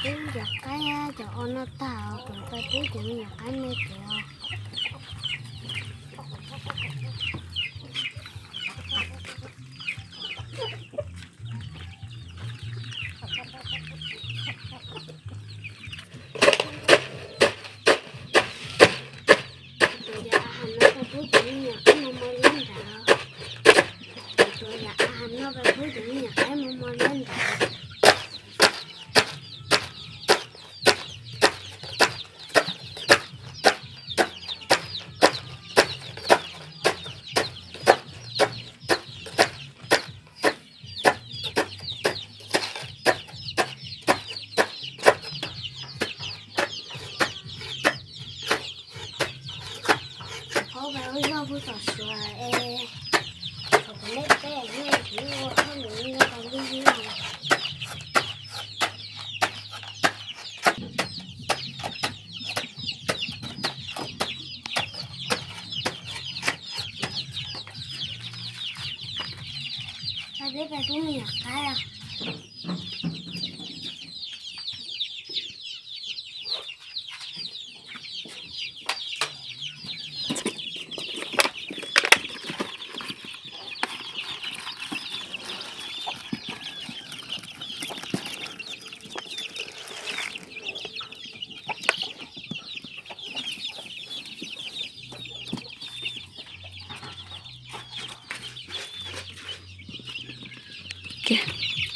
Peb cov qaib cov o no tag, kuv pais pub cov me nyuam qaib me tsev os. Tus yav a has no pais pub cov me nyuam qaib mos mos liab nrad. Tus yav a has no pais pub cov me nyuam qaib mos mos liab nrad. Thaum peb ua zog kuj tom suav es, thaum kuv nej peb nej kuv ua hauj lwm nyob tau ntuj nyoog. Peb peb pub me nyuam qaib. Kiag.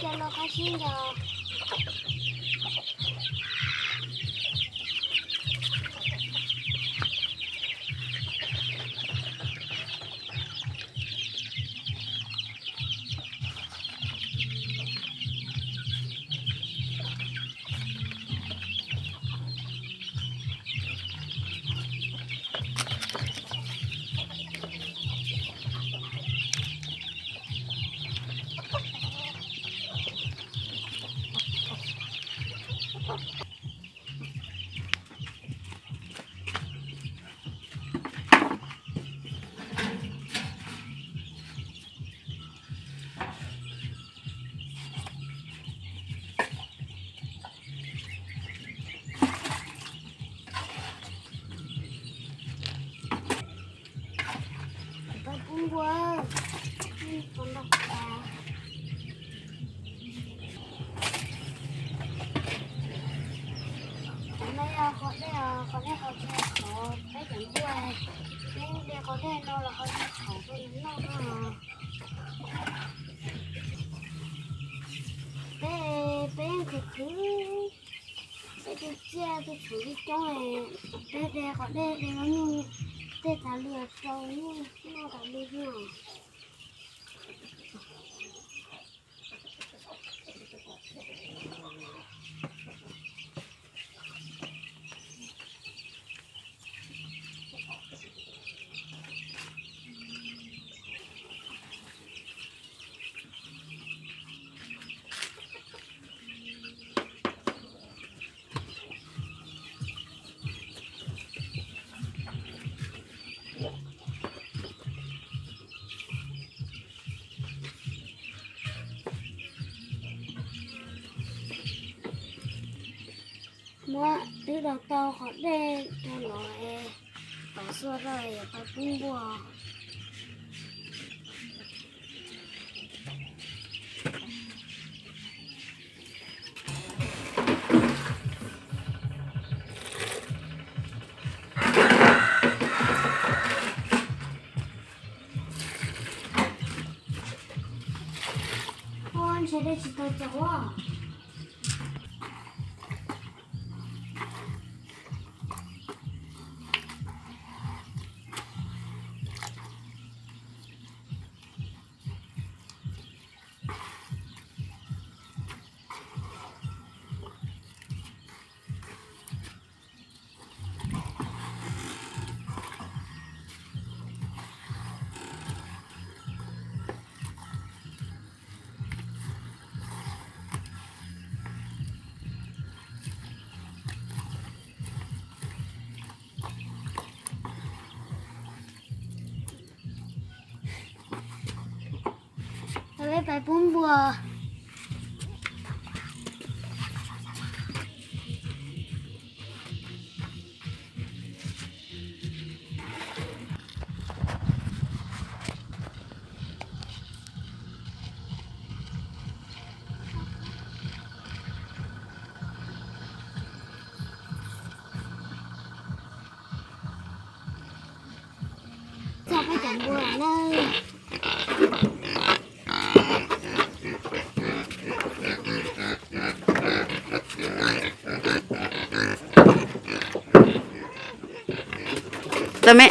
Los qab sib nco. Peb pub npua, peb pub npua. Qhov no yog qhov dej, qhov dej qhov txhia qhov peb cov npua, peb de qhov dej no los qhov txhia qhov rau nws noj no. Peb, peb yeej khwv khwv, peb tus ciaj tus txhuv coob coob, peb de qhov dej de los nyuj tej tas li rau nyuj noj tas li no. Muab twb do tau qhov dej rau los es pais xuas rau es pais pub npua. Ua ntshe dej tsis tau caum. Peb pais pub npua. Txog peb cov npua na. Tau me.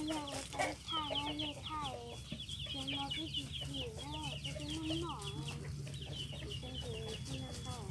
Yog ua tau thaij no, yog thaij ces no twb tsis chim na, twb twb noj noj, kuv xyov nws tsis noj noj.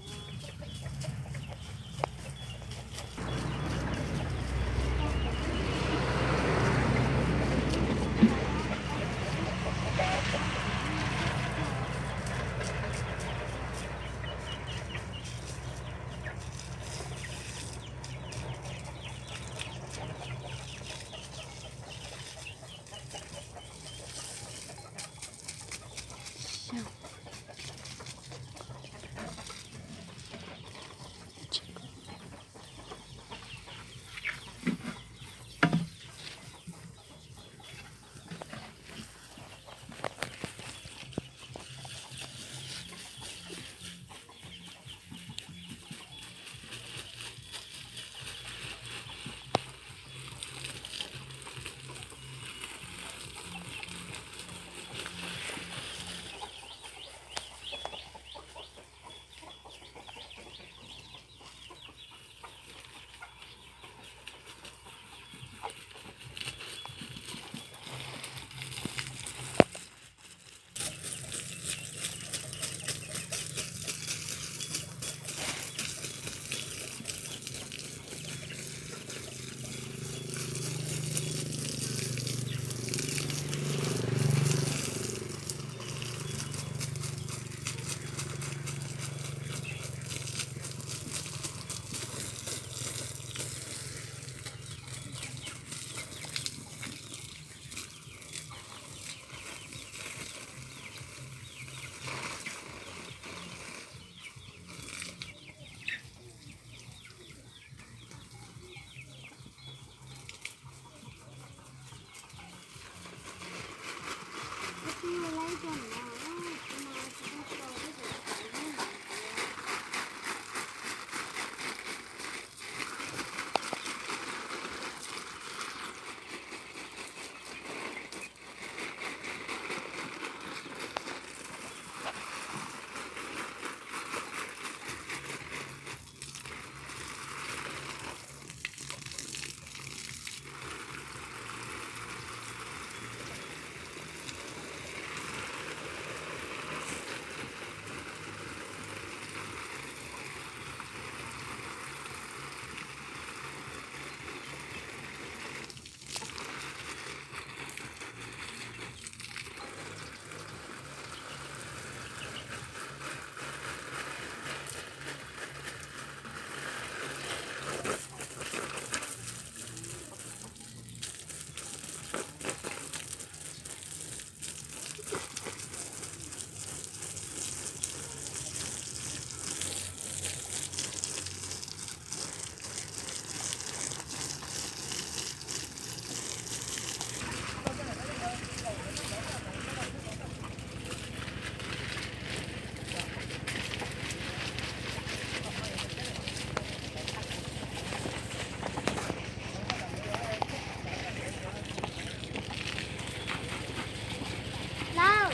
Lauj,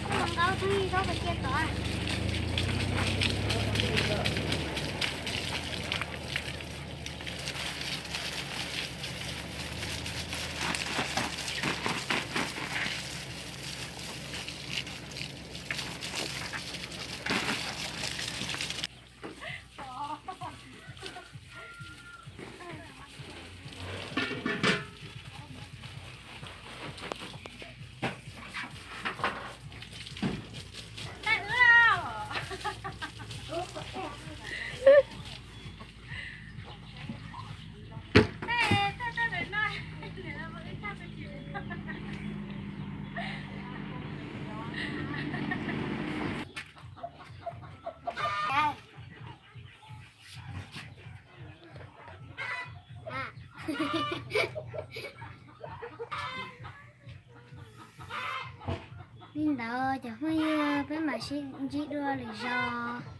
koj los nkaub pheej zaub kov cia tod. Li ntawd cov phooj ywg, peb mam sib ntsib dua lwm zaus.